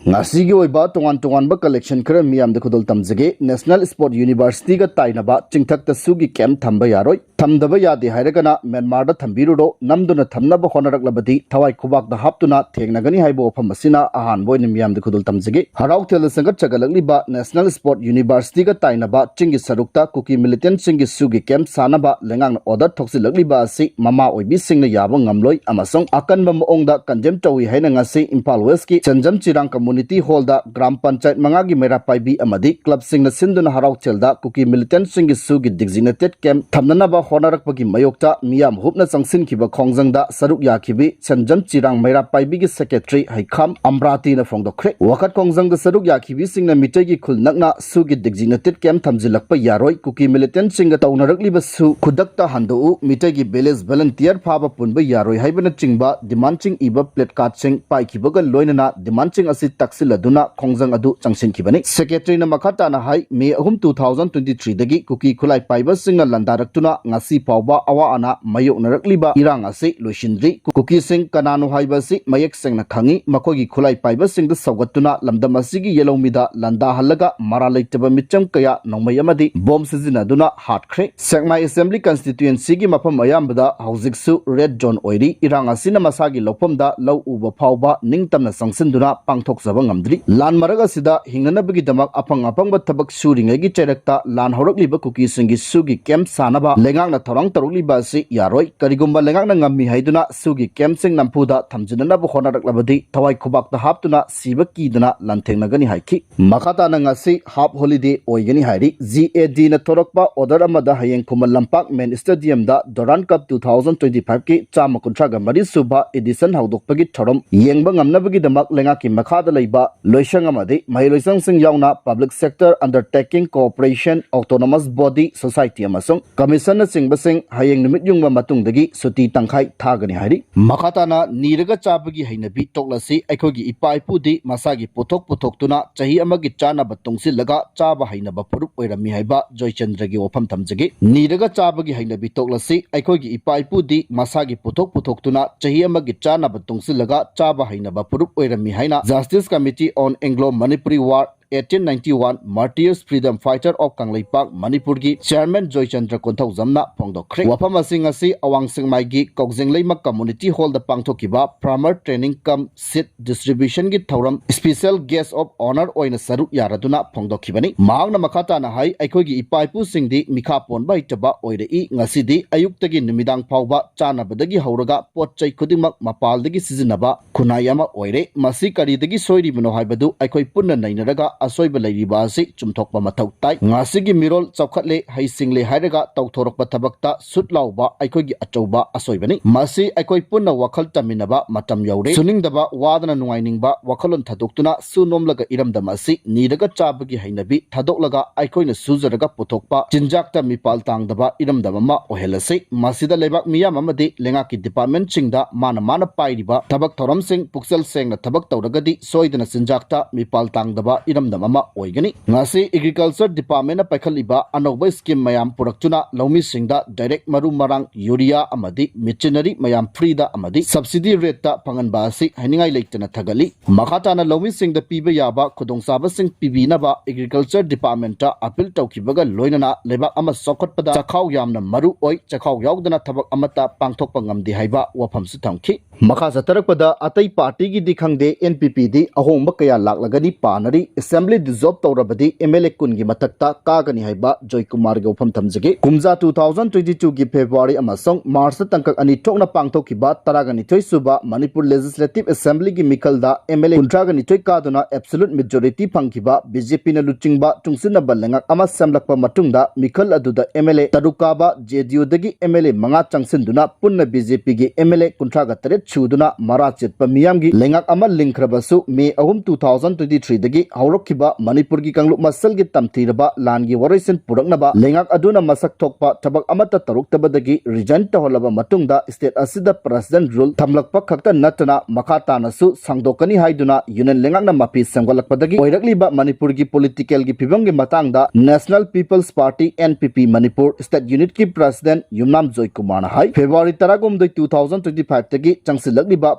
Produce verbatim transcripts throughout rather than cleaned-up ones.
ꯉꯁꯤꯒꯤ ꯑꯣꯏꯕ ꯇꯣꯉꯥꯟ ꯇꯣꯉꯥꯟꯕ collection ꯈꯔ ꯃꯤꯌꯥꯝꯗ ꯈꯨꯗꯣꯜ ꯇꯝꯖꯒꯦ꯫ National Sport University ꯒ ꯇꯥꯏꯅꯕ ꯆꯤꯡꯊꯛꯇ ꯁꯨꯒꯤ camp ꯊꯝꯕ ꯌꯥꯔꯣꯏ, ꯊꯝꯗꯕ ꯌꯥꯗꯦ ꯍꯥꯏꯔꯒꯅ ꯃ꯭ꯌꯥꯟꯃꯥꯔꯗ ꯊꯝꯕꯤꯔꯨꯔꯣ, ꯅꯝꯗꯨꯅ ꯊꯝꯅꯕ ꯍꯣꯠꯅꯔꯛꯂꯕꯗꯤ ꯊꯋꯥꯏ ꯈꯨꯕꯥꯛꯇ ꯍꯥꯞꯇꯨꯅ ꯊꯦꯡꯅꯒꯅꯤ ꯍꯥꯏꯕ ꯋꯥꯐꯝ ꯑꯁꯤꯅ ꯑꯍꯥꯟꯕ ꯑꯣꯏꯅ ꯃꯤꯌꯥꯝꯗ ꯈꯨꯗꯣꯜ ꯇꯝꯖꯒꯦ꯫ ꯍꯔꯥꯎꯊꯦꯜꯗ ꯆꯪꯒꯠ ꯆꯒꯠꯂꯛꯂꯤꯕ National Sport University ꯒ ꯇꯥꯏꯅꯕ ꯆꯤꯡꯒꯤ ꯁꯔꯨꯛꯇ ꯀꯨꯀꯤ militant ꯁꯤꯡꯒꯤ ꯁꯨꯒꯤ camp ꯁꯥꯅꯕ ꯂꯩꯉꯥꯛꯅ order ꯊꯣꯛꯆꯤꯜꯂꯛꯂꯤꯕ ꯑꯁꯤ ꯃꯃꯥ ꯑꯣꯏꯕꯤꯁꯤꯡꯅ ꯌꯥꯕ ꯉꯝꯂꯣꯏ ꯑꯃꯁꯨꯡ ꯑꯀꯟꯕ ꯃꯑꯣꯡꯗ condemn ꯇꯧꯏ ꯍꯥꯏꯅ ꯉꯁꯤ ꯏꯝꯐꯥꯜ West ꯀꯤ ꯆꯟꯖꯝ ꯆꯤꯔꯥꯡ Community Hall ꯗ ꯒ꯭ꯔꯥꯝ ꯄꯟꯆꯥꯌꯠ ꯃꯉꯥꯒꯤ ꯃꯩꯔꯥ ꯄꯥꯏꯕꯤ ꯑꯃꯗꯤ club ꯁꯤꯡꯅ ꯁꯤꯟꯗꯨꯅ ꯍꯔꯥꯎꯊꯦꯜꯗ ꯀꯨꯀꯤ militant ꯁꯤꯡꯒꯤ ꯁꯨꯒꯤ designated camp ꯊꯝꯅꯅꯕ ꯍꯣꯠꯅꯔꯛꯄꯒꯤ ꯃꯥꯌꯣꯛꯇ ꯃꯤꯌꯥꯝ ꯍꯨꯞꯅ ꯆꯪꯁꯤꯟꯈꯤꯕ ꯈꯣꯡꯖꯪꯗ ꯁꯔꯨꯛ ꯌꯥꯈꯤꯕꯤ ꯆꯟꯖꯝ ꯆꯤꯔꯥꯡ ꯃꯩꯔꯥ ꯄꯥꯏꯕꯤꯒꯤ secretary ꯍꯩꯈꯥꯝ ꯑꯝꯕ꯭ꯔꯥꯇꯤꯅ ꯐꯣꯡꯗꯣꯛꯈ꯭ꯔꯦ꯫ ꯋꯥꯀꯠ ꯈꯣꯡꯖꯪꯗ ꯁꯔꯨꯛ ꯌꯥꯈꯤꯕꯤꯁꯤꯡꯅ ꯃꯤꯇꯩꯒꯤ ꯈꯨꯜ ꯅꯛꯅ ꯁꯨꯒꯤ designated camp ꯊꯝꯖꯤꯜꯂꯛꯄ ꯌꯥꯔꯣꯏ, ꯀꯨꯀꯤ militant ꯁꯤꯡꯒ ꯇꯧꯅꯔꯛꯂꯤꯕ ꯁꯨ ꯈꯨꯗꯛꯇ ꯍꯟꯗꯣꯛꯎ, ꯃꯤꯇꯩꯒꯤ village volunteer ꯐꯥꯕ ꯄꯨꯟꯕ ꯌꯥꯔꯣꯏ ꯍꯥꯏꯕꯅꯆꯤꯡꯕ demand ꯁꯤꯡ ꯏꯕ placard ꯁꯤꯡ ꯄꯥꯏꯈꯤꯕꯒ ꯂꯣꯏꯅꯅ demand ꯁꯤꯡ ꯑꯁꯤ ꯇꯛꯁꯤꯜꯂꯗꯨꯅ ꯈꯣꯡꯖꯪ ꯑꯗꯨ ꯆꯪꯁꯤꯟꯈꯤꯕꯅꯤ꯫ Secretary ꯅ ꯃꯈꯥ ꯇꯥꯅ ꯍꯥꯏ, May ꯑꯍꯨꯝ, two thousand twenty three ꯗꯒꯤ ꯀꯨꯀꯤ ꯈꯨꯠꯂꯥꯏ ꯄꯥꯏꯕꯁꯤꯡꯅ ꯂꯥꯟꯗꯥꯔꯛꯇꯨꯅ ꯉꯁꯤ ꯐꯥꯎꯕ ꯑꯋꯥ ꯑꯅꯥ ꯃꯥꯌꯣꯛꯅꯔꯛꯂꯤꯕ ꯏꯔꯥꯡ ꯑꯁꯤ ꯂꯣꯏꯁꯤꯟꯗ꯭ꯔꯤ꯫ ꯀꯨꯀꯤꯁꯤꯡ ꯀꯅꯥꯅꯣ ꯍꯥꯏꯕ ꯑꯁꯤ ꯃꯌꯦꯛ ꯁꯦꯡꯅ ꯈꯪꯏ꯫ ꯃꯈꯣꯏꯒꯤ ꯈꯨꯠꯂꯥꯏ ꯄꯥꯏꯕꯁꯤꯡꯗ ꯁꯧꯒꯠꯇꯨꯅ ꯂꯝꯗꯝ ꯑꯁꯤꯒꯤ ꯌꯦꯜꯍꯧꯃꯤꯗ ꯂꯥꯟꯗꯥꯍꯜꯂꯒ ꯃꯔꯥꯜ ꯂꯩꯇꯕ ꯃꯤꯆꯝ ꯀꯌꯥ ꯅꯣꯡꯃꯩ ꯑꯃꯗꯤ ꯕꯣꯝ ꯁꯤꯖꯤꯟꯅꯗꯨꯅ ꯍꯥꯠꯈ꯭ꯔꯦ꯫ ꯁꯦꯛꯃꯥꯏ Assembly Constituency ꯒꯤ ꯃꯐꯝ ꯑꯌꯥꯝꯕꯗ ꯍꯧꯖꯤꯛꯁꯨ red zone ꯑꯣꯏꯔꯤ꯫ ꯏꯔꯥꯡ ꯑꯁꯤꯅ ꯃꯁꯥꯒꯤ ꯂꯧꯐꯝꯗ ꯂꯧ ꯎꯕ ꯐꯥꯎꯕ ꯅꯤꯡꯇꯝꯅ ꯆꯪꯁꯤꯟꯗꯨꯅ ꯄꯥꯡꯊꯣꯛꯆꯕ ꯉꯝꯗ꯭ꯔꯤ꯫ ꯂꯥꯟ ꯃꯔꯛ ꯑꯁꯤꯗ ꯍꯤꯡꯅꯅꯕꯒꯤꯗꯃꯛ ꯑꯐꯪ ꯑꯐꯪꯕ ꯊꯕꯛ ꯁꯨꯔꯤꯉꯩꯒꯤ ꯆꯩꯔꯛꯇ ꯂꯥꯟ ꯍꯧꯔꯛꯂꯤꯕ ꯀꯨꯀꯤꯁꯤꯡꯒꯤ ꯁꯨꯒꯤ camp ꯁꯥꯅꯕ ꯂꯩꯉꯥꯛꯅ ꯊꯧꯔꯥꯡ ꯇꯧꯔꯛꯂꯤꯕ ꯑꯁꯤ ꯌꯥꯔꯣꯏ꯫ ꯀꯔꯤꯒꯨꯝꯕ ꯂꯩꯉꯥꯛꯅ ꯉꯝꯃꯤ ꯍꯥꯏꯗꯨꯅ ꯁꯨꯒꯤ camp ꯁꯤꯡ ꯅꯝꯐꯨꯗ ꯊꯝꯖꯤꯟꯅꯅꯕ ꯍꯣꯠꯅꯔꯛꯂꯕꯗꯤ ꯊꯋꯥꯏ ꯈꯨꯕꯥꯛꯇ ꯍꯥꯞꯇꯨꯅ ꯁꯤꯕ ꯀꯤꯗꯅ ꯂꯥꯟꯊꯦꯡꯅꯒꯅꯤ ꯍꯥꯏꯈꯤ꯫ ꯃꯈꯥ ꯇꯥꯅ ꯉꯁꯤ half holiday ꯑꯣꯏꯒꯅꯤ ꯍꯥꯏꯔꯤ꯫ GAD ꯅ ꯊꯣꯔꯛꯄ order ꯑꯃꯗ ꯍꯌꯦꯡ ꯈꯨꯃꯟ ꯂꯝꯄꯥꯛ main stadium ꯗ Durand Cup two thousand twenty five ꯀꯤ ꯆꯥꯝꯃ ꯀꯨꯟꯊ꯭ꯔꯥꯒ ꯃꯔꯤ ꯁꯨꯕ edition ꯍꯧꯗꯣꯛꯄꯒꯤ ꯊꯧꯔꯝ ꯌꯦꯡꯕ ꯉꯝꯅꯕꯒꯤꯗꯃꯛ ꯂꯩꯉꯥꯛꯀꯤ ꯃꯈꯥꯗ ꯂꯩꯕ ꯂꯣꯏꯁꯪ ꯑꯃꯗꯤ ꯃꯍꯩꯂꯣꯏꯁꯪꯁꯤꯡ ꯌꯥꯎꯅ public sector undertaking, corporation, autonomous body, society ꯑꯃꯁꯨꯡ commission ꯅꯆꯤꯡꯕꯁꯤꯡ ꯍꯌꯦꯡ ꯅꯨꯃꯤꯠ ꯌꯨꯡꯕ ꯃꯇꯨꯡꯗꯒꯤ ꯁꯨꯇꯤ ꯇꯪꯈꯥꯏ ꯊꯥꯒꯅꯤ ꯍꯥꯏꯔꯤ꯫ ꯃꯈꯥ ꯇꯥꯅ ꯅꯤꯔꯒ ꯆꯥꯕꯒꯤ ꯍꯩꯅꯕꯤ ꯇꯣꯛꯂꯁꯤ, ꯑꯩꯈꯣꯏꯒꯤ ꯏꯄꯥ ꯏꯄꯨꯗꯤ ꯃꯁꯥꯒꯤ ꯄꯣꯠꯊꯣꯛ ꯄꯨꯊꯣꯛꯇꯨꯅ ꯆꯍꯤ ꯑꯃꯒꯤ ꯆꯥꯅꯕ ꯇꯨꯡꯁꯤꯜꯂꯒ ꯆꯥꯕ ꯍꯩꯅꯕ ꯐꯨꯔꯨꯞ ꯑꯣꯏꯔꯝꯃꯤ ꯍꯥꯏꯕ ꯖꯣꯏꯆꯟꯗ꯭ꯔꯒꯤ ꯋꯥꯐꯝ ꯊꯝꯖꯒꯦ꯫ ꯅꯤꯔꯒ ꯆꯥꯕꯒꯤ ꯍꯩꯅꯕꯤ ꯇꯣꯛꯂꯁꯤ, ꯑꯩꯈꯣꯏꯒꯤ ꯏꯄꯥ ꯏꯄꯨꯗꯤ ꯃꯁꯥꯒꯤ ꯄꯨꯊꯣꯛ ꯄꯨꯊꯣꯛꯇꯨꯅ ꯆꯍꯤ ꯑꯃꯒꯤ ꯆꯥꯅꯕ ꯇꯨꯡꯁꯤꯜꯂꯒ ꯆꯥꯕ ꯍꯩꯅꯕ ꯐꯨꯔꯨꯞ ꯑꯣꯏꯔꯝꯃꯤ ꯍꯥꯏꯅ Justice Committee on Anglo-Manipuri War eighteen ninety-one Martyrs Freedom Fighter of Kangleipak ꯃꯅꯤꯄꯨꯔꯒꯤ Chairman ꯖꯣꯏꯆꯟꯗ꯭ꯔ ꯀꯣꯟꯊꯧꯖꯝꯅ ꯐꯣꯡꯗꯣꯛꯈ꯭ꯔꯦ꯫ ꯋꯥꯐꯝ ꯑꯁꯤ ꯉꯁꯤ ꯑꯋꯥꯡ ꯁꯦꯛꯃꯥꯏꯒꯤ ꯀꯧꯖꯦꯡꯂꯩꯃ Community Hallꯗ ꯄꯥꯡꯊꯣꯛꯈꯤꯕ Farmer Training cum Seed Distributionꯒꯤ ꯊꯧꯔꯝ Special Guest of Honour ꯑꯣꯏꯅ ꯁꯔꯨꯛ ꯌꯥꯔꯗꯨꯅ ꯐꯣꯡꯗꯣꯛꯈꯤꯕꯅꯤ꯫ ꯃꯍꯥꯛꯅ ꯃꯈꯥ ꯇꯥꯅ ꯍꯥꯏ, ꯑꯩꯈꯣꯏꯒꯤ ꯏꯄꯥ ꯏꯄꯨꯁꯤꯡꯗꯤ ꯃꯤꯈꯥ ꯄꯣꯟꯕ ꯍꯩꯇꯕ ꯑꯣꯏꯔꯛꯏ꯫ ꯉꯁꯤꯗꯤ ꯑꯌꯨꯛꯇꯒꯤ ꯅꯨꯃꯤꯗꯥꯡ ꯐꯥꯎꯕ ꯆꯥꯅꯕꯗꯒꯤ ꯍꯧꯔꯒ ꯄꯣꯠ ꯆꯩ ꯈꯨꯗꯤꯡꯃꯛ ꯃꯄꯥꯜꯗꯒꯤ ꯁꯤꯖꯤꯟꯅꯕ ꯈꯨꯟꯅꯥꯏ ꯑꯃ ꯑꯣꯏꯔꯦ꯫ ꯃꯁꯤ ꯀꯔꯤꯗꯒꯤ ꯁꯣꯏꯔꯤꯕꯅꯣ ꯍꯥꯏꯕꯗꯨ ꯑꯩꯈꯣꯏ ꯄꯨꯟꯅ ꯅꯩꯅꯔꯒ ꯑꯁꯣꯏꯕ ꯂꯩꯔꯤꯕ ꯑꯁꯤ ꯆꯨꯝꯊꯣꯛꯄ ꯃꯊꯧ ꯇꯥꯏ꯫ ꯉꯁꯤꯒꯤ ꯃꯤꯔꯣꯜ ꯆꯥꯎꯈꯠꯂꯦ, ꯍꯩꯁꯤꯡꯂꯦ ꯍꯥꯏꯔꯒ ꯇꯧꯊꯣꯔꯛꯄ ꯊꯕꯛꯇ ꯁꯨꯠ ꯂꯥꯎꯕ ꯑꯩꯈꯣꯏꯒꯤ ꯑꯆꯧꯕ ꯑꯁꯣꯏꯕꯅꯤ꯫ ꯃꯁꯤ ꯑꯩꯈꯣꯏ ꯄꯨꯟꯅ ꯋꯥꯈꯜ ꯇꯝꯃꯤꯟꯅꯕ ꯃꯇꯝ ꯌꯧꯔꯦ꯫ ꯁꯨꯅꯤꯡꯗꯕ, ꯋꯥꯗꯅ ꯅꯨꯡꯉꯥꯏꯅꯤꯡꯕ ꯋꯥꯈꯜꯂꯣꯟ ꯊꯥꯗꯣꯛꯇꯨꯅ ꯁꯨ ꯅꯣꯝꯂꯒ ꯏꯔꯝꯗꯝ ꯑꯁꯤ ꯅꯤꯔꯒ ꯆꯥꯕꯒꯤ ꯍꯩꯅꯕꯤ ꯊꯥꯗꯣꯛꯂꯒ ꯑꯩꯈꯣꯏꯅ ꯁꯨꯖꯔꯒ ꯄꯨꯊꯣꯛꯄ ꯆꯤꯟꯖꯥꯛꯇ ꯃꯤꯄꯥꯜ ꯇꯥꯡꯗꯕ ꯏꯔꯝꯗꯝ ꯑꯃ ꯑꯣꯏꯍꯜꯂꯁꯤ꯫ ꯃꯁꯤꯗ ꯂꯩꯕꯥꯛ ꯃꯤꯌꯥꯝ ꯑꯃꯗꯤ ꯂꯩꯉꯥꯛꯀꯤ departmentꯁꯤꯡꯗ ꯃꯥꯅ ꯃꯥꯅ ꯄꯥꯏꯔꯤꯕ ꯊꯕꯛ ꯊꯧꯔꯝꯁꯤꯡ ꯄꯨꯛꯆꯦꯜ ꯁꯦꯡꯅ ꯊꯕꯛ ꯇꯧꯔꯒꯗꯤ ꯁꯣꯏꯗꯅ ꯆꯤꯟꯖꯥꯛꯇ ꯃꯤꯄꯥꯜ ꯇꯥꯡꯗꯕ ꯏꯔꯝꯗꯝ ꯑꯃ ꯑꯣꯏꯒꯅꯤ꯫ ꯉꯁꯤ Agriculture Departmentꯅ ꯄꯥꯏꯈꯠꯂꯤꯕ ꯑꯅꯧꯕ scheme ꯃꯌꯥꯝ ꯄꯨꯔꯛꯇꯨꯅ ꯂꯧꯃꯤꯁꯤꯡꯗ direct ꯃꯔꯨ ꯃꯔꯥꯡ, urea ꯑꯃꯗꯤ machinery ꯃꯌꯥꯝ freeꯗ ꯑꯃꯗꯤ subsidy rateꯇ ꯐꯪꯍꯟꯕ ꯑꯁꯤ ꯍꯥꯏꯅꯤꯡꯉꯥꯏ ꯂꯩꯇꯅ ꯊꯥꯒꯠꯂꯤ꯫ ꯃꯈꯥ ꯇꯥꯅ ꯂꯧꯃꯤꯁꯤꯡꯗ ꯄꯤꯕ ꯌꯥꯕ ꯈꯨꯗꯣꯡꯆꯥꯕꯁꯤꯡ ꯄꯤꯕꯤꯅꯕ Agriculture Departmentꯇ appeal ꯇꯧꯈꯤꯕꯒ ꯂꯣꯏꯅꯅ ꯂꯩꯕꯥꯛ ꯑꯃ ꯆꯥꯎꯈꯠꯄꯗ ꯆꯥꯛꯈꯥꯎ ꯌꯥꯝꯅ ꯃꯔꯨ ꯑꯣꯏ, ꯆꯥꯛꯈꯥꯎ ꯌꯥꯎꯗꯅ ꯊꯕꯛ ꯑꯃꯠꯇ ꯄꯥꯡꯊꯣꯛꯄ ꯉꯝꯗꯦ ꯍꯥꯏꯕ ꯋꯥꯐꯝꯁꯨ ꯊꯝꯈꯤ꯫ ꯃꯈꯥ ꯆꯠꯊꯔꯛꯄꯗ ꯑꯇꯩ partyꯒꯤꯗꯤ ꯈꯪꯗꯦ, NPPꯗꯤ ꯑꯍꯣꯡꯕ ꯀꯌꯥ ꯂꯥꯛꯂꯒꯅꯤ ꯄꯥꯅꯔꯤ꯫ Assembly dissolve ꯇꯧꯔꯕꯗꯤ MLA ꯀꯨꯟꯒꯤ ꯃꯊꯛꯇ ꯀꯥꯒꯅꯤ ꯍꯥꯏꯕ ꯖꯣꯏꯀꯨꯃꯥꯔꯒꯤ ꯋꯥꯐꯝ ꯊꯝꯖꯒꯦ꯫ ꯀꯨꯝꯖꯥ two thousand twenty twoꯒꯤ February ꯑꯃꯁꯨꯡ Marchꯇ ꯇꯥꯡꯀꯛ ꯑꯅꯤ ꯊꯣꯛꯅ ꯄꯥꯡꯊꯣꯛꯈꯤꯕ ꯇꯔꯥꯒ ꯅꯤꯊꯣꯏ ꯁꯨꯕ Manipur Legislative Assemblyꯒꯤ ꯃꯤꯈꯜꯗ MLA ꯀꯨꯟꯊ꯭ꯔꯥꯒ ꯅꯤꯊꯣꯏ ꯀꯥꯗꯨꯅ absolute majority ꯐꯪꯈꯤꯕ BJPꯅ ꯂꯨꯆꯤꯡꯕ ꯇꯨꯡꯁꯤꯟꯅꯕ ꯂꯩꯉꯥꯛ ꯑꯃ ꯁꯦꯝꯂꯛꯄ ꯃꯇꯨꯡꯗ ꯃꯤꯈꯜ ꯑꯗꯨꯗ MLA ꯇꯔꯨꯛ ꯀꯥꯕ JDUꯗꯒꯤ MLA ꯃꯉꯥ ꯆꯪꯁꯤꯟꯗꯨꯅ ꯄꯨꯟꯅ BJPꯒꯤ MLA ꯀꯨꯟꯊ꯭ꯔꯥꯒ ꯇꯔꯦꯠ ꯁꯨꯗꯨꯅ ꯃꯔꯥ ꯆꯦꯠꯄ ꯃꯤꯌꯥꯝꯒꯤ ꯂꯩꯉꯥꯛ ꯑꯃ ꯂꯤꯡꯈ꯭ꯔꯕꯁꯨ, May ꯑꯍꯨꯝ, two thousand twenty threeꯗꯒꯤ ꯍꯧꯔꯛꯈꯤꯕ ꯃꯅꯤꯄꯨꯔꯒꯤ ꯀꯥꯡꯂꯨꯞ ꯃꯁꯦꯜꯒꯤ ꯇꯝꯊꯤꯔꯕ ꯂꯥꯟꯒꯤ ꯋꯥꯔꯣꯏꯁꯤꯟ ꯄꯨꯔꯛꯅꯕ ꯂꯩꯉꯥꯛ ꯑꯗꯨꯅ ꯃꯁꯛ ꯊꯣꯛꯄ ꯊꯕꯛ ꯑꯃꯠꯇ ꯇꯧꯔꯛꯇꯕꯗꯒꯤ resign ꯇꯧꯍꯜꯂꯕ ꯃꯇꯨꯡꯗ state ꯑꯁꯤꯗ President rule ꯊꯝꯂꯛꯄ ꯈꯛꯇ ꯅꯠꯇꯅ ꯃꯈꯥ ꯇꯥꯅꯁꯨ ꯁꯥꯡꯗꯣꯛꯀꯅꯤ ꯍꯥꯏꯗꯨꯅ Union ꯂꯩꯉꯥꯛꯅ ꯃꯥꯐꯤ ꯁꯦꯝꯒꯠꯂꯛꯄꯗꯒꯤ ꯑꯣꯏꯔꯛꯂꯤꯕ ꯃꯅꯤꯄꯨꯔꯒꯤ politicalꯒꯤ ꯐꯤꯕꯝꯒꯤ ꯃꯇꯥꯡꯗ National People's Party, NPP, Manipur State Unitꯀꯤ President ꯌꯨꯝꯅꯥꯝ ꯖꯣꯏꯀꯨꯃꯥꯔꯅ ꯍꯥꯏ꯫ February ꯇꯔꯥꯍꯨꯝꯗꯣꯏ, two thousand twenty fiveꯇꯒꯤ ꯆꯪꯁꯤꯜꯂꯛꯂꯤꯕ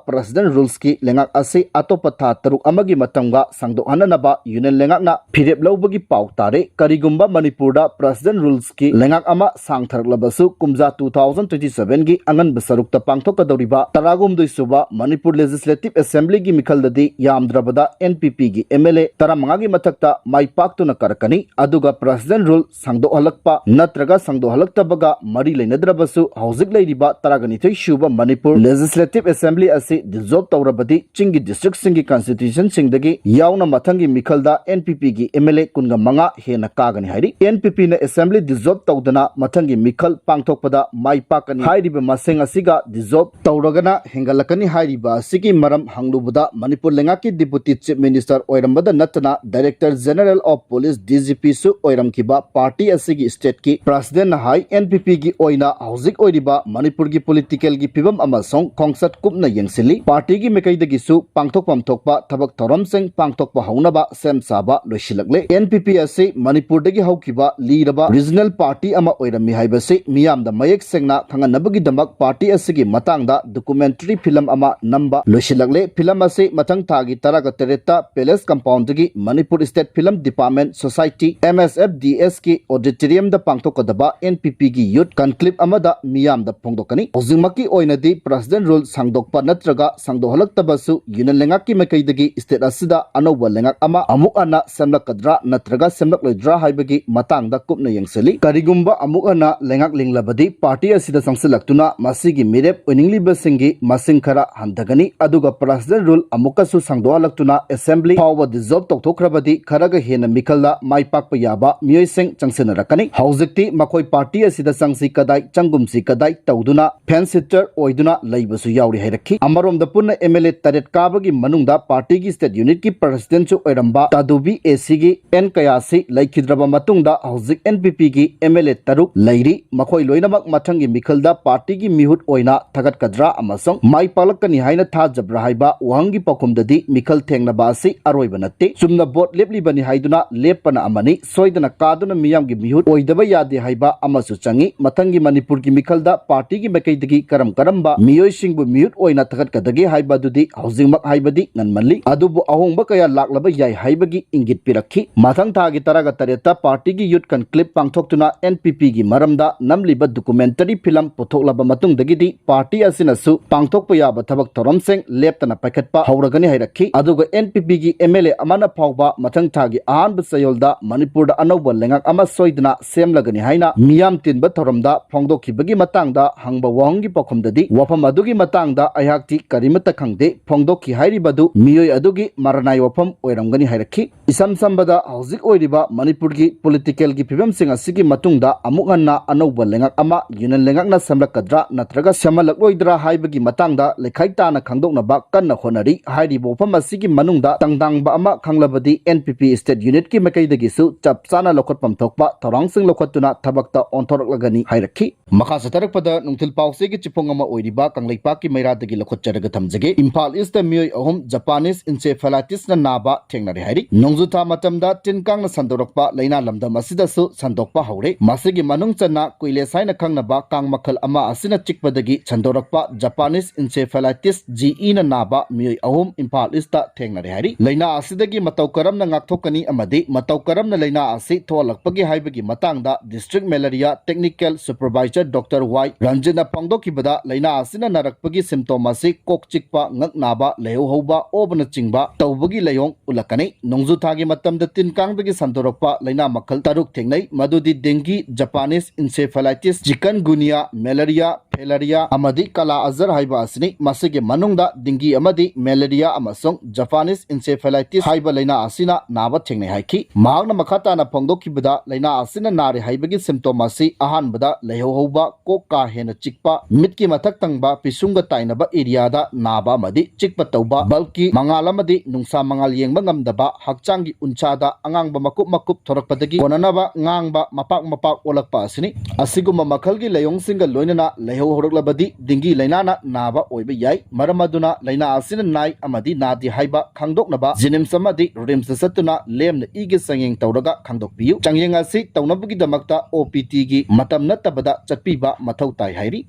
President Rules ꯀꯤ ꯂꯩꯉꯥꯛ ꯑꯁꯤ ꯑꯇꯣꯞꯄ ꯊꯥ ꯇꯔꯨꯛ ꯑꯃꯒꯤ ꯃꯇꯝꯒ ꯁꯥꯡꯗꯣꯛꯍꯟꯅꯅꯕ Union ꯂꯩꯉꯥꯛꯅ ꯐꯤꯔꯦꯞ ꯂꯧꯕꯒꯤ ꯄꯥꯎ ꯇꯥꯔꯦ꯫ ꯀꯔꯤꯒꯨꯝꯕ ꯃꯅꯤꯄꯨꯔꯗ President Rules ꯀꯤ ꯂꯩꯉꯥꯛ ꯑꯃ ꯁꯥꯡꯊꯔꯛꯂꯕꯁꯨ, ꯀꯨꯝꯖꯥ two thousand twenty seven ꯒꯤ ꯑꯉꯟꯕ ꯁꯔꯨꯛꯇ ꯄꯥꯡꯊꯣꯛꯀꯗꯧꯔꯤꯕ ꯇꯔꯥꯍꯨꯝꯗꯣꯏ ꯁꯨꯕ ꯃꯅꯤꯄꯨꯔ Legislative Assembly ꯒꯤ ꯃꯤꯈꯜꯗꯗꯤ ꯌꯥꯝꯗ꯭ꯔꯕꯗ N P P ꯒꯤ M L A ꯇꯔꯥꯃꯉꯥꯒꯤ ꯃꯊꯛꯇ ꯃꯥꯏ ꯄꯥꯛꯇꯨꯅ ꯀꯥꯔꯛꯀꯅꯤ꯫ ꯑꯗꯨꯒ President Rule ꯁꯥꯡꯗꯣꯛꯍꯜꯂꯛꯄ ꯅꯠꯇ꯭ꯔꯒ ꯁꯥꯡꯗꯣꯛꯍꯜꯂꯛꯇꯕꯒ ꯃꯔꯤ ꯂꯩꯅꯗ꯭ꯔꯕꯁꯨ, ꯍꯧꯖꯤꯛ ꯂꯩꯔꯤꯕ ꯇꯔꯥꯅꯤꯊꯣꯏ ꯁꯨꯕ ꯃꯅꯤꯄꯨꯔ Legislative Assembly ꯑꯁꯤ dissolve ꯇꯧꯔꯕꯗꯤ, ꯆꯤꯡꯒꯤ district ꯁꯤꯡꯒꯤ constitution ꯁꯤꯡꯗꯒꯤ ꯌꯥꯎꯅ ꯃꯊꯪꯒꯤ ꯃꯤꯈꯜꯗ N P P ꯒꯤ M L A ꯀꯨꯟꯃꯉꯥ ꯍꯦꯟꯅ ꯀꯥꯒꯅꯤ ꯍꯥꯏꯔꯤ꯫ N P P ꯅ Assembly dissolve ꯇꯧꯗꯅ ꯃꯊꯪꯒꯤ ꯃꯤꯈꯜ ꯄꯥꯡꯊꯣꯛꯄꯗ ꯃꯥꯏ ꯄꯥꯛꯀꯅꯤ꯫ ꯍꯥꯏꯔꯤꯕ ꯃꯁꯤꯡ ꯑꯁꯤꯒ dissolve ꯇꯧꯔꯒꯅ ꯍꯦꯟꯒꯠꯂꯛꯀꯅꯤ ꯍꯥꯏꯔꯤꯕ ꯑꯁꯤꯒꯤ ꯃꯔꯝ ꯍꯪꯂꯨꯕꯗ, ꯃꯅꯤꯄꯨꯔ ꯂꯩꯉꯥꯛꯀꯤ Deputy Chief Minister ꯑꯣꯏꯔꯝꯕꯗ ꯅꯠꯇꯅ Director General of Police, D G P ꯁꯨ ꯑꯣꯏꯔꯝꯈꯤꯕ party ꯑꯁꯤꯒꯤ state ꯀꯤ President ꯅ ꯍꯥꯏ, N P P ꯒꯤ ꯑꯣꯏꯅ ꯍꯧꯖꯤꯛ ꯑꯣꯏꯔꯤꯕ ꯃꯅꯤꯄꯨꯔꯒꯤ political ꯒꯤ ꯐꯤꯕꯝ ꯑꯃꯁꯨꯡ ꯈꯣꯡꯆꯠ ꯀꯨꯞꯅ ꯌꯦꯡꯁꯤꯜꯂꯤ꯫ Party ꯒꯤ ꯃꯥꯏꯀꯩꯗꯒꯤꯁꯨ ꯄꯥꯡꯊꯣꯛꯐꯝ ꯊꯣꯛꯄ ꯊꯕꯛ ꯊꯧꯔꯝꯁꯤꯡ ꯄꯥꯡꯊꯣꯛꯄ ꯍꯧꯅꯕ ꯁꯦꯝ ꯁꯥꯕ ꯂꯣꯏꯁꯤꯜꯂꯛꯂꯦ꯫ N P P ꯑꯁꯤ ꯃꯅꯤꯄꯨꯔꯗꯒꯤ ꯍꯧꯈꯤꯕ ꯂꯤꯔꯕ regional party ꯑꯃ ꯑꯣꯏꯔꯝꯃꯤ ꯍꯥꯏꯕꯁꯤ ꯃꯤꯌꯥꯝꯗ ꯃꯌꯦꯛ ꯁꯦꯡꯅ ꯈꯪꯍꯟꯅꯕꯒꯤꯗꯃꯛ party ꯑꯁꯤꯒꯤ ꯃꯇꯥꯡꯗ documentary film ꯑꯃ ꯅꯝꯕ ꯂꯣꯏꯁꯤꯜꯂꯛꯂꯦ꯫ Film ꯑꯁꯤ ꯃꯊꯪ ꯊꯥꯒꯤ ꯇꯔꯥꯒ ꯇꯔꯦꯠꯇ Palace Compound ꯗꯒꯤ Manipur State Film Department Society, M S F D S ꯀꯤ auditorium ꯗ ꯄꯥꯡꯊꯣꯛꯀꯗꯕ N P P ꯒꯤ youth conclave ꯑꯃꯗ ꯃꯤꯌꯥꯝꯗ ꯐꯣꯡꯗꯣꯛꯀꯅꯤ꯫ ꯍꯧꯖꯤꯛꯃꯛꯀꯤ ꯑꯣꯏꯅꯗꯤ President Rule ꯁꯥꯡꯗꯣꯛꯄ ꯅꯠꯇ꯭ꯔꯒ ꯁꯥꯡꯗꯣꯛꯍꯜꯂꯛꯇꯕꯁꯨ Union ꯂꯩꯉꯥꯛꯀꯤ ꯃꯥꯏꯀꯩꯗꯒꯤ state ꯑꯁꯤꯗ ꯑꯅꯧꯕ ꯂꯩꯉꯥꯛ ꯑꯃ ꯑꯃꯨꯛ ꯍꯟꯅ ꯁꯦꯝꯂꯛꯀꯗ꯭ꯔꯥ ꯅꯠꯇ꯭ꯔꯒ ꯁꯦꯝꯂꯛꯂꯣꯏꯗ꯭ꯔꯥ ꯍꯥꯏꯕꯒꯤ ꯃꯇꯥꯡꯗ ꯀꯨꯞꯅ ꯌꯦꯡꯁꯤꯜꯂꯤ꯫ ꯀꯔꯤꯒꯨꯝꯕ ꯑꯃꯨꯛ ꯍꯟꯅ ꯂꯩꯉꯥꯛ ꯂꯤꯡꯂꯕꯗꯤ, party ꯑꯁꯤꯗ ꯆꯪꯁꯤꯜꯂꯛꯇꯨꯅ ꯃꯁꯤꯒꯤ ꯃꯤꯔꯦꯞ ꯑꯣꯏꯅꯤꯡꯂꯤꯕꯁꯤꯡꯒꯤ ꯃꯁꯤꯡ ꯈꯔ ꯍꯟꯊꯒꯅꯤ꯫ ꯑꯗꯨꯒ President Rule ꯑꯃꯨꯛꯀꯁꯨ ꯁꯥꯡꯗꯣꯛꯍꯜꯂꯛꯇꯨꯅ Assembly ꯐꯥꯎꯕ dissolve ꯇꯧꯊꯣꯛꯈ꯭ꯔꯕꯗꯤ, ꯈꯔꯒ ꯍꯦꯟꯅ ꯃꯤꯈꯜꯗ ꯃꯥꯏ ꯄꯥꯛꯄ ꯌꯥꯕ ꯃꯤꯑꯣꯏꯁꯤꯡ ꯆꯪꯁꯤꯟꯅꯔꯛꯀꯅꯤ꯫ ꯍꯧꯖꯤꯛꯇꯤ ꯃꯈꯣꯏ party ꯑꯁꯤꯗ ꯆꯪꯁꯤ ꯀꯗꯥꯏ, ꯆꯪꯒꯨꯝꯁꯤ ꯀꯗꯥꯏ ꯇꯧꯗꯨꯅ fence sitter ꯑꯣꯏꯗꯨꯅ ꯂꯩꯕꯁꯨ ꯌꯥꯎꯔꯤ ꯍꯥꯏꯔꯛꯈꯤ꯫ ꯑꯃꯔꯣꯝꯗ, ꯄꯨꯟꯅ M L A ꯇꯔꯦꯠ ꯀꯥꯕꯒꯤ ꯃꯅꯨꯡꯗ party ꯒꯤ state unit ꯀꯤ president ꯁꯨ ꯑꯣꯏꯔꯝꯕ ꯇꯥꯗꯨꯕꯤ ꯑꯦ ꯁꯤ ꯒꯤ ꯑꯦꯟ ꯀꯌꯥꯁꯤ ꯂꯩꯈꯤꯗ꯭ꯔꯕ ꯃꯇꯨꯡꯗ, ꯍꯧꯖꯤꯛ N P P ꯒꯤ M L A ꯇꯔꯨꯛ ꯂꯩꯔꯤ꯫ ꯃꯈꯣꯏ ꯂꯣꯏꯅꯃꯛ ꯃꯊꯪꯒꯤ ꯃꯤꯈꯜꯗ party ꯒꯤ ꯃꯤꯍꯨꯠ ꯑꯣꯏꯅ ꯊꯥꯒꯠꯀꯗ꯭ꯔꯥ ꯑꯃꯁꯨꯡ ꯃꯥꯏ ꯄꯥꯛꯂꯛꯀꯅꯤ ꯍꯥꯏꯅ ꯊꯥꯖꯕ꯭ꯔꯥ ꯍꯥꯏꯕ ꯋꯥꯍꯪꯒꯤ ꯄꯥꯎꯈꯨꯝꯗꯗꯤ, ꯃꯤꯈꯜ ꯊꯦꯡꯅꯕ ꯑꯁꯤ ꯑꯔꯣꯏꯕ ꯅꯠꯇꯦ꯫ ꯆꯨꯝꯅ vote ꯂꯦꯞꯂꯤꯕꯅꯤ ꯍꯥꯏꯗꯨꯅ ꯂꯦꯞꯄꯅ ꯑꯃꯅꯤ, ꯁꯣꯏꯗꯅ ꯀꯥꯗꯨꯅ ꯃꯤꯌꯥꯝꯒꯤ ꯃꯤꯍꯨꯠ ꯑꯣꯏꯗꯕ ꯌꯥꯗꯦ ꯍꯥꯏꯕ ꯑꯃꯁꯨ ꯆꯪꯏ꯫ ꯃꯊꯪꯒꯤ ꯃꯅꯤꯄꯨꯔꯒꯤ ꯃꯤꯈꯜꯗ party ꯒꯤ ꯃꯥꯏꯀꯩꯗꯒꯤ ꯀꯔꯝ ꯀꯔꯝꯕ ꯃꯤꯑꯣꯏꯁꯤꯡꯕꯨ ꯃꯤꯍꯨꯠ ꯑꯣꯏꯅ ꯊꯥꯒꯠꯀꯗꯒꯦ ꯍꯥꯏꯕ ꯑꯗꯨꯗꯤ ꯍꯧꯖꯤꯛꯃꯛ ꯍꯥꯏꯕꯗꯤ ꯉꯟꯃꯜꯂꯤ꯫ ꯑꯗꯨꯕꯨ ꯑꯍꯣꯡꯕ ꯀꯌꯥ ꯂꯥꯛꯂꯕ ꯌꯥꯏ ꯍꯥꯏꯕꯒꯤ ꯏꯪꯒꯤꯠ ꯄꯤꯔꯛꯈꯤ꯫ ꯃꯊꯪ ꯊꯥꯒꯤ ꯇꯔꯥꯒ ꯇꯔꯦꯠꯇ ꯄꯥꯔꯇꯤꯒꯤ ꯌꯨꯠ ꯀꯟꯀ꯭ꯂꯦꯕ ꯄꯥꯡꯊꯣꯛꯇꯨꯅ ꯑꯦꯟ ꯄꯤ ꯄꯤꯒꯤ ꯃꯔꯝꯗ ꯅꯝꯂꯤꯕ ꯗꯣꯀꯨꯃꯦꯟꯇꯔꯤ ꯐꯤꯂꯝ ꯄꯨꯊꯣꯛꯂꯕ ꯃꯇꯨꯡꯗꯒꯤꯗꯤ ꯄꯥꯔꯇꯤ ꯑꯁꯤꯅꯁꯨ ꯄꯥꯡꯊꯣꯛꯄ ꯌꯥꯕ ꯊꯕꯛ ꯊꯧꯔꯝꯁꯤꯡ ꯂꯦꯞꯇꯅ ꯄꯥꯏꯈꯠꯄ ꯍꯧꯔꯒꯅꯤ ꯍꯥꯏꯔꯛꯈꯤ꯫ ꯑꯗꯨꯒ ꯑꯦꯟ ꯄꯤ ꯄꯤꯒꯤ ꯑꯦꯝ ꯑꯦꯜ ꯑꯦ ꯑꯃꯅ ꯐꯥꯎꯕ ꯃꯊꯪ ꯊꯥꯒꯤ ꯑꯍꯥꯟꯕ ꯆꯌꯣꯜꯗ ꯃꯅꯤꯄꯨꯔꯗ ꯑꯅꯧꯕ ꯂꯩꯉꯥꯛ ꯑꯃ ꯁꯣꯏꯗꯅ ꯁꯦꯝꯂꯒꯅꯤ ꯍꯥꯏꯅ ꯃꯤꯌꯥꯝ ꯇꯤꯟꯕ ꯊꯧꯔꯝꯗ ꯐꯣꯡꯗꯣꯛꯈꯤꯕꯒꯤ ꯃꯇꯥꯡꯗ ꯍꯪꯕ ꯋꯥꯍꯪꯒꯤ ꯄꯥꯎꯈꯨꯝꯗꯗꯤ, ꯋꯥꯐꯝ ꯑꯗꯨꯒꯤ ꯃꯇꯥꯡꯗ ꯑꯩꯍꯥꯛꯇꯤ ꯀꯔꯤꯃꯠꯇ ꯈꯪꯗꯦ, ꯐꯣꯡꯗꯣꯛꯈꯤ ꯍꯥꯏꯔꯤꯕꯗꯨ ꯃꯤꯑꯣꯏ ꯑꯗꯨꯒꯤ ꯃꯔꯅꯥꯏ ꯋꯥꯐꯝ ꯑꯣꯏꯔꯝꯒꯅꯤ ꯍꯥꯏꯔꯛꯈꯤ꯫ ꯏꯁꯝ ꯁꯝꯕꯗ, ꯍꯧꯖꯤꯛ ꯑꯣꯏꯔꯤꯕ ꯃꯅꯤꯄꯨꯔꯒꯤ ꯄꯣꯂꯤꯇꯤꯀꯦꯜꯒꯤ ꯐꯤꯕꯝꯁꯤꯡ ꯑꯁꯤꯒꯤ ꯃꯇꯨꯡꯗ ꯑꯃꯨꯛ ꯍꯟꯅ ꯑꯅꯧꯕ ꯂꯩꯉꯥꯛ ꯑꯃ ꯌꯨꯅꯤꯌꯟ ꯂꯩꯉꯥꯛꯅ ꯁꯦꯝꯂꯛꯀꯗ꯭ꯔꯥ ꯅꯠꯇ꯭ꯔꯒ ꯁꯦꯝꯍꯜꯂꯛꯂꯣꯏꯗ꯭ꯔꯥ ꯍꯥꯏꯕꯒꯤ ꯃꯇꯥꯡꯗ ꯂꯩꯈꯥꯏ ꯇꯥꯅ ꯈꯪꯗꯣꯛꯅꯕ ꯀꯟꯅ ꯍꯣꯠꯅꯔꯤ꯫ ꯍꯥꯏꯔꯤꯕ ꯋꯥꯐꯝ ꯑꯁꯤꯒꯤ ꯃꯅꯨꯡꯗ ꯇꯪꯗꯥꯡꯕ ꯑꯃ ꯈꯪꯂꯕꯗꯤ ꯑꯦꯟ ꯄꯤ ꯄꯤ ꯁ꯭ꯇꯦꯠ ꯌꯨꯅꯤꯠꯀꯤ ꯃꯥꯏꯀꯩꯗꯒꯤꯁꯨ ꯆꯞ ꯆꯥꯅ ꯂꯧꯈꯠꯐꯝ ꯊꯣꯛꯄ ꯊꯧꯔꯥꯡꯁꯤꯡ ꯂꯧꯈꯠꯇꯨꯅ ꯊꯕꯛꯇ ꯑꯣꯟꯊꯣꯔꯛꯂꯒꯅꯤ ꯍꯥꯏꯔꯛꯈꯤ꯫ ꯃꯈꯥ ꯆꯠꯊꯔꯛꯄꯗ ꯅꯨꯡꯊꯤꯜ ꯄꯥꯎꯆꯦꯒꯤ ꯆꯤꯐꯣꯡ ꯑꯃ ꯑꯣꯏꯔꯤꯕ ꯀꯪꯂꯩꯄꯥꯛꯀꯤ ꯃꯩꯔꯥꯗꯒꯤ ꯂꯧꯈꯠꯆꯔꯒ ꯊꯝꯖꯒꯦ꯫ ꯏꯝꯐꯥꯜ ꯏꯁꯇ ꯃꯤꯑꯣꯏ ꯑꯍꯨꯝ ꯖꯄꯥꯅꯤꯁ ꯏꯟꯁꯦꯐꯦꯂꯥꯏꯇꯤꯁꯅ ꯅꯥꯕ ꯊꯦꯡꯅꯔꯦ ꯍꯥꯏꯔꯤ꯫ ꯅꯣꯡꯖꯨꯊꯥ ꯃꯇꯝꯗ ꯇꯤꯟ ꯀꯥꯡꯅ ꯁꯟꯗꯣꯔꯛꯄ ꯂꯥꯏꯅꯥ ꯂꯝꯗꯝ ꯑꯁꯤꯗꯁꯨ ꯁꯟꯗꯣꯛꯄ ꯍꯧꯔꯦ꯫ ꯃꯁꯤꯒꯤ ꯃꯅꯨꯡ ꯆꯟꯅ ꯀꯨꯏꯂꯦꯁ ꯍꯥꯏꯅ ꯈꯪꯅꯕ ꯀꯥꯡ ꯃꯈꯜ ꯑꯃ ꯑꯁꯤꯅ ꯆꯤꯛꯄꯗꯒꯤ ꯁꯟꯗꯣꯔꯛꯄ ꯖꯄꯥꯅꯤꯁ ꯏꯟꯁꯦꯐꯦꯂꯥꯏꯇꯤꯁ ꯖꯤ ꯏꯅ ꯅꯥꯕ ꯃꯤꯑꯣꯏ ꯑꯍꯨꯝ ꯏꯝꯐꯥꯜ ꯏꯁꯇ ꯊꯦꯡꯅꯔꯦ ꯍꯥꯏꯔꯤ꯫ ꯂꯥꯏꯅꯥ ꯑꯁꯤꯗꯒꯤ ꯃꯇꯧ ꯀꯔꯝꯅ ꯉꯥꯛꯊꯣꯛꯀꯅꯤ ꯑꯃꯗꯤ ꯃꯇꯧ ꯀꯔꯝꯅ ꯂꯥꯏꯅꯥ ꯑꯁꯤ ꯊꯣꯛꯍꯜꯂꯛꯄꯒꯦ ꯍꯥꯏꯕꯒꯤ ꯃꯇꯥꯡꯗ district malaria technical supervisor doctor Y ꯔꯟꯖꯤꯠꯅ ꯐꯣꯡꯗꯣꯛꯈꯤꯕꯗ, ꯂꯥꯏꯅꯥ ꯑꯁꯤꯅ ꯅꯥꯔꯛꯄꯒꯤ ꯁꯤꯝꯇꯣꯝ ꯑꯁꯤ ꯀꯣꯛ ꯆꯤꯛꯄ, ꯉꯛ ꯅꯥꯕ, ꯂꯥꯏꯍꯧ ꯍꯧꯕ, ꯑꯣꯕꯅꯆꯤꯡꯕ ꯇꯧꯕꯒꯤ ꯂꯥꯏꯑꯣꯡ ꯎꯠꯂꯛꯀꯅꯤ꯫ ꯅꯣꯡꯖꯨ ꯊꯥꯒꯤ ꯃꯇꯝꯗ ꯇꯤꯟ ꯀꯥꯡꯗꯒꯤ ꯁꯟꯗꯣꯔꯛꯄ ꯂꯥꯏꯅꯥ ꯃꯈꯜ ꯇꯔꯨꯛ ꯊꯦꯡꯅꯩ, ꯃꯗꯨꯗꯤ ꯗꯦꯡꯒꯤ, ꯖꯄꯥꯅꯤꯁ ꯏꯟꯁꯦꯐꯦꯂꯥꯏꯇꯤꯁ, ꯆꯤꯀꯟꯒꯨꯅꯤꯌꯥ, ꯃꯦꯂꯦꯔꯤꯌꯥ, ꯐꯦꯂꯦꯔꯤꯌꯥ ꯑꯃꯗꯤ ꯀꯥꯂꯥ ꯑꯖꯔ ꯍꯥꯏꯕ ꯑꯁꯤꯅꯤ꯫ ꯃꯁꯤꯒꯤ ꯃꯅꯨꯡꯗ ꯗꯤꯡꯒꯤ ꯑꯃꯗꯤ ꯃꯦꯂꯦꯔꯤꯌꯥ ꯑꯃꯁꯨꯡ ꯖꯄꯥꯅꯤꯁ ꯏꯟꯁꯦꯐꯦꯂꯥꯏꯇꯤꯁ ꯍꯥꯏꯕ ꯂꯥꯏꯅꯥ ꯑꯁꯤꯅ ꯅꯥꯕ ꯊꯦꯡꯅꯩ ꯍꯥꯏꯈꯤ꯫ ꯃꯍꯥꯛꯅ ꯃꯈꯥ ꯇꯥꯅ ꯐꯣꯡꯗꯣꯛꯈꯤꯕꯗ, ꯂꯥꯏꯅꯥ ꯑꯁꯤꯅ ꯅꯥꯔꯦ ꯍꯥꯏꯕꯒꯤ ꯁꯤꯝꯇꯣꯝ ꯑꯁꯤ ꯑꯍꯥꯟꯕꯗ ꯂꯥꯏꯍꯧ ꯍꯧꯕ, ꯀꯣꯛ ꯀꯥ ꯍꯦꯟꯅ ꯆꯤꯛꯄ, ꯃꯤꯠꯀꯤ ꯃꯊꯛ ꯊꯪꯕ ꯄꯤꯁꯨꯝꯒ ꯇꯥꯏꯅꯕ ꯑꯦꯔꯤꯌꯥꯗ ꯅꯥꯕ ꯑꯃꯗꯤ ꯆꯤꯛꯄ ꯇꯧꯕ, ꯕꯜꯕꯀꯤ ꯃꯉꯥꯜ ꯑꯃꯗꯤ ꯅꯨꯡꯁꯥ ꯃꯉꯥꯜ ꯌꯦꯡꯕ ꯉꯝꯗꯕ, ꯍꯛꯆꯥꯡꯒꯤ ꯎꯟꯁꯥꯗ ꯑꯉꯥꯡꯕ ꯃꯀꯨꯞ ꯃꯀꯨꯞ ꯊꯣꯔꯛꯄꯗꯒꯤ ꯀꯣꯟꯅꯅꯕ ꯉꯥꯡꯕ ꯃꯄꯥꯛ ꯃꯄꯥꯛ ꯑꯣꯜꯂꯛꯄ ꯑꯁꯤꯅꯤ꯫ ꯑꯁꯤꯒꯨꯝꯕ ꯃꯈꯜꯒꯤ ꯂꯥꯏꯑꯣꯡꯁꯤꯡꯒ ꯂꯣꯏꯅꯅ ꯂꯥꯏꯍꯧ ꯍꯧꯔꯛꯂꯕꯗꯤ ꯗꯤꯡꯒꯤ ꯂꯥꯏꯅꯥꯅ ꯅꯥꯕ ꯑꯣꯏꯕ ꯌꯥꯏ꯫ ꯃꯔꯝ ꯑꯗꯨꯅ ꯂꯥꯏꯅꯥ ꯑꯁꯤꯅ ꯅꯥꯏ ꯑꯃꯗꯤ ꯅꯥꯗꯦ ꯍꯥꯏꯕ ꯈꯪꯗꯣꯛꯅꯕ JNIMS ꯑꯃꯗꯤ RIMSꯇ ꯆꯠꯇꯨꯅ ꯂꯦꯝꯅ ꯏꯒꯤ ꯆꯥꯡꯌꯦꯡ ꯇꯧꯔꯒ ꯈꯪꯗꯣꯛꯄꯤꯌꯨ꯫ ꯆꯥꯡꯌꯦꯡ ꯑꯁꯤ ꯇꯧꯅꯕꯒꯤꯗꯃꯛꯇ OPTꯒꯤ ꯃꯇꯝ ꯅꯠꯇꯕꯗ ꯆꯠꯄꯤꯕ ꯃꯊꯧ ꯇꯥꯏ ꯍꯥꯏꯔꯤ꯫